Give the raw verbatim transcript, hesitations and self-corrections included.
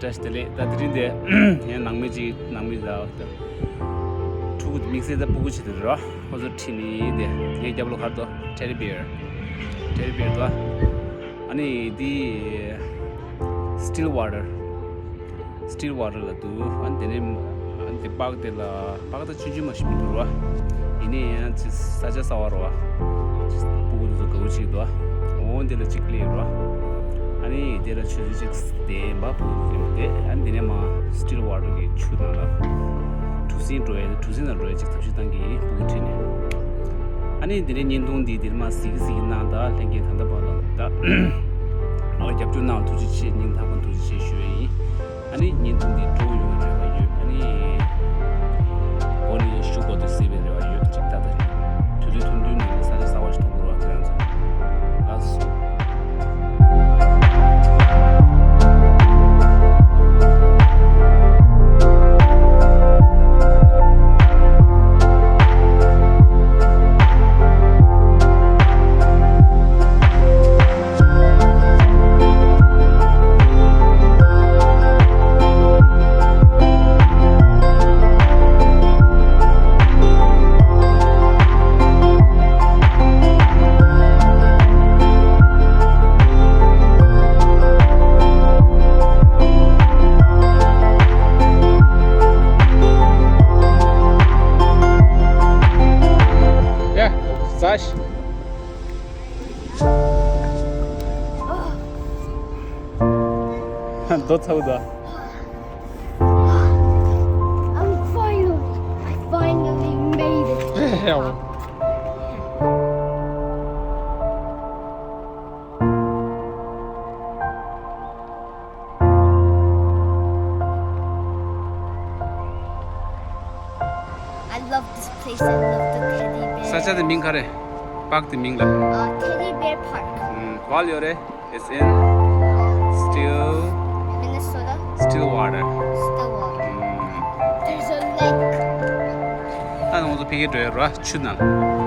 བཀྲ་ཤིས་བདེ་ལེགས། ད་དེ་རིང་དེ་ཡང་ནང་མི་གཅིག་ནང་མི་ད་ཕྲུ་གུ་དམིགས་བསལ་ད་སྤུ་གུ་ཆེ་དེ་རེད་བ། ཁོ་ཚོ་ཁྲིད་ནི་དེ་ངའི་རྒྱབ་ལོགས་ཁར་དོ་ཊེ་ཌི་བེར། ཊེ་ཌི་བེར་དོ། ཨ་ནི་དེ་སི་ཊིལ་ཝ་ཊར། སི་ཊིལ་ཝ་ཊར་ལ་འདུག་ཨ་ནི་དེ་ནས་ཨ་ནི་དེ་པཱརྐ་དེ་ལ་པཱརྐ་ད་ཆུང་ཆུང་མ་ཞིག་མི་འདུག་ར། ཡིན་ནའི་ཡང་ཅི་ས་ཆ་གསར་པ་ར་བ། སྤུ་གུ་དེ་ཚོ་དགའ་པོ་ཅིག་འདུག་འོ་འདི་ལ་ཅིག་སླེབས་ར། ཨ་ནི་དེ་ལ་ཆུ་ཚོད་ཅིག་བསྡད་པ་སྤུ་གུ་དེ་ཚོ་བསྡད། ཨ་ནི་དེ་ནས་མ་སི་ཊིལ་ཝ་ཊར་གྱི་ཆུ་ནང་ལ་གྲུ་གཟིངས་འགྲོ་ཡ། གྲུ་གཟིངས་ལ་འགྲོ་ཡ་ཅིག་ཐབས་ཤེས་བཏང་གི་ཡིན། སྤུ་གུ་ཁྲིད་ནས། ཨ་ནི་དེ་ནས་བརྙན་ཐུང་འདི་འདིར་མ་གཟིགས་གཟིགས་གནང་དང་། ལྷན་རྒྱས་ད་ལྟ་བར་ལ་ད་ང་རྒྱབ་སྐྱོར་གནང་ཐུགས་རྗེ་ཆེ། སྙིང་ཐག་པ་ཐུགས་རྗེ་ཆེ་ཞུ་ཡ་ཡིན། ཨ་ནི་བརྙན་ཐུང་འདི་སྤྲོ་ཡོང་བའི་རེ་བ་ཡོད། ཨ་ནི་འོ་ནི་ཤུགས་པོ་དེ་གཟིགས་པའི་རེ་བ་ཡོད། ཅིག་ད་ལྟ་དུས་ཚོད་ཐུང་ཐུང་ནང་ས་ཆ་གསར་པ་ཞིག་མཐོང་དགོས་རེད་བ། ཁྱེད་རང་ཚོ་ལགས་སོ། ཡ། ཟ་ཤི། རྡོ་ཚ་བོ་དང་། I'm finally, I finally made it. I love this place. I love the teddy bear. ས་ཆ་དེ་མིང་ག་རེ། པཱརྐ་དེ་མིང་ལ། Uh, Teddy Bear Park. ཨུམ། ག་པར་ཡོད་རེད། It's in Still Minnesota. Stillwater. Stillwater. ཨུམ། There's a lake. ད་ང་ཚོ་ཕ་གིར་འགྲོ་ཡ་ར་ཆུ་ནང་།